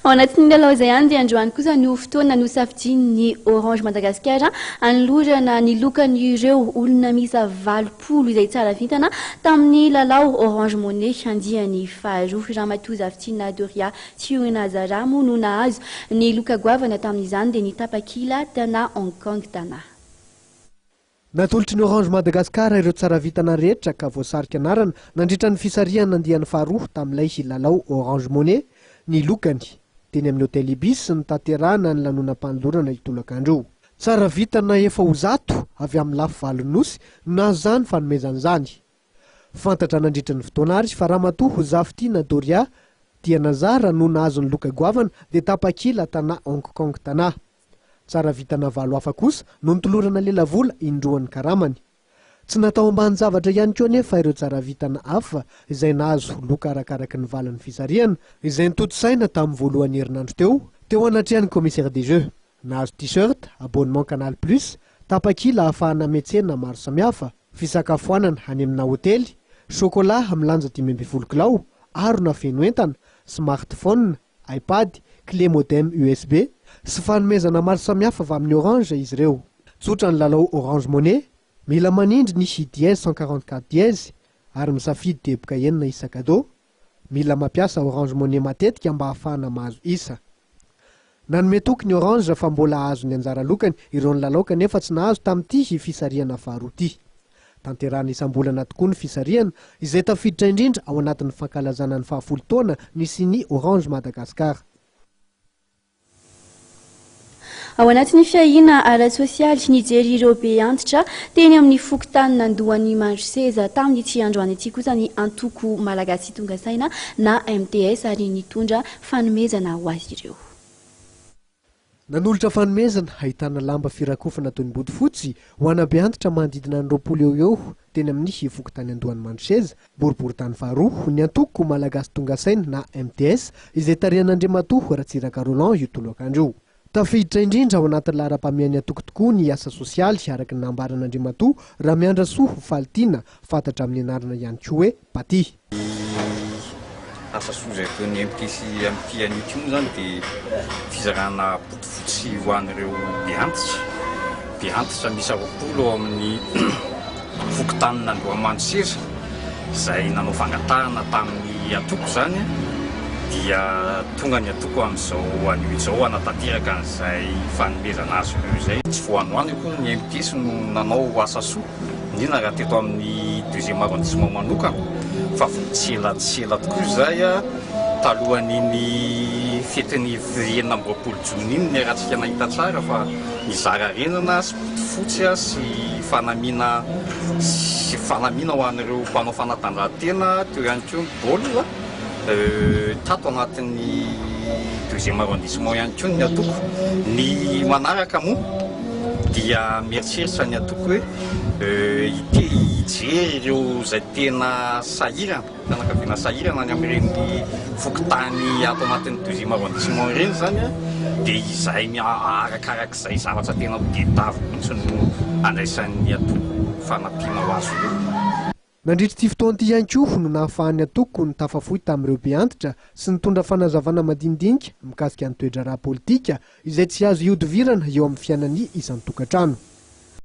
Ao anatin'ny lalao izay ihany dia androany kosa no fotoana nosafidian'ny Orange Madagascar hanolorana ny lokan'ireo olona miisa 80 izay tsara vintana tamin'ny lalao Orange Money andiany faharoa. Ramatoa Zafitiana Doria Tionazara moa no nahazo ny loka goavana tamin'izany dia ny tapakila Tana Hong Kong Tana. Natolotry ny Orange Madagascar ireo tsara vintana rehetra ka voasarika anarana nandritra ny fisarihana andiany faharoa tamin'ilay lalao Orange Money ny lokany. Teny amin'ny Hotel Ibis notanterahana ny lanonam-panolorana io tolakandro io. Tsara vintana efa ho 100 avy amin'ny lafy valon'ny Nosy no nahazo izany fanomezana izany. Fantatra nandritra ny fotoana ary fa Ramatoa Zafitiana Doria Tianazara no nahazo ny loka goavana dia tapakila Tana Hong Kong Tana. Tsara vintana valo hafa kosa no notolorana lelavola indroan'ny karamany. Tsy natao ambanin-javatra ihany koa anefa ireo tsara vintana hafa izay nahazo loka arakaraky ny valin'ny fisarihana izay notontosaina tamin'ny voalohan'ny herinandro teo, teo anatrehan'ny commissaire des jeux. Nahazo t-shirt, abonnement canal plus, tapakila ahafahana miantsena maro samihafa, fisakafoanana any amina hotely, chocolat milanja 15 kilao, harona feno entana, smartphone, iPad, clé modem USB, sy fanomezana maro samihafa avy amin'ny Orange izy ireo. Tsotra ny lalao Orange Money, mila manindry ny dièse 144 dièse ary misafidy teboka enina isa cadeau, mila mampiasa Orange Money matetika mba hahafahana mahazo isa. Nanome toky ny Orange fa mbola hahazo ny anjara lokany ireo nilalao kanefa tsy nahazo tamin'ity fisarihana faharoa ity. Tanterahina isam-bolana tokoa ny fisarihana, izay tafiditra indrindra ao anatin'ny fankalazana ny fahafolo taona nisian'ny Orange Madagascar. Ao anatin'ny fiahiana ara-tsosialy, nijery ireo be antitra teny amin'ny fokontanin'Andohan'i Mandroseza tamin'ity androany ity kosa ny antoko Malagasy Tonga Saina na MTS ary nitondra fanomezana ho azy ireo. Nanolotra fanomezana ahitana lamba firakofana toy ny bodofotsy ho ana be antitra manodidina ny 20 eo ho eo teny amin'ny fokontany Andohan'i Mandroseza, boriborintany faharoa, ny antoko Malagasy Tonga Saina na MTS izay tarihan'Andriamatoa Ratsiraka Roland io tolakandro io. Tafiditra indrindra ao anatin'ny laharam-pahamehan'ny antoko tokoa ny asa sosialy araka ny nambaran'Andriamatoa Ramiandrasoa Falitiana, fantatra amin'ny anarana ihany koa hoe Paty. Ny asa soa izay ataon'ny MTC amin'ity anio ity moa izany dia fizarana bodofotsy ho an'ireo be antitra, be antitra miisa 20 ao amin'ny fokontanin'Andohamandroseza izay nanao fangatahana tamin'ny antoko izany dia tonga ny antoko amin'izao anio izao hanatanteraka an'izay fanomezana azy ireo izay. Tsy vao androany akory ny MTS no nanao asa soa, indrindra raha teto amin'ny deuxième arrondissement manokana fa vao tsy ela tsy ela tokoa izay talohan'iny fetin'ny 26 jona iny niarahantsika nahita tsara fa nizara renana sy bodofotsy sy fanamiana sy fanamiana ho an'ireo mpanao fanatanjahantena, teo ihany koa ny baolina tato anatin'ny deuxième arrondissement ihany koa ny antoko. Ny manaraka moa dia mieritreritra ny antoko hoe ite hijery ireo izay tena sahirana, fianakaviana sahirana any amin'ireny fokontany ato anatin'ny deuxième arrondissement ireny izany dia izay arakarak'izay zavatra tena ho tadiaviny mihitsy no andraisan'ny antoko fanampiana ho azy ireo. Nandritra ity fotoana ity ihany koa no nahafahan'ny antoko nitafafohy tamin'ireo be antitra sy nitondra fanazavana madinidinika mikasika ny toe-draharaha politika izay tsy azo ihodivirana eo amin'ny fiainan'ny isan-tokantrano.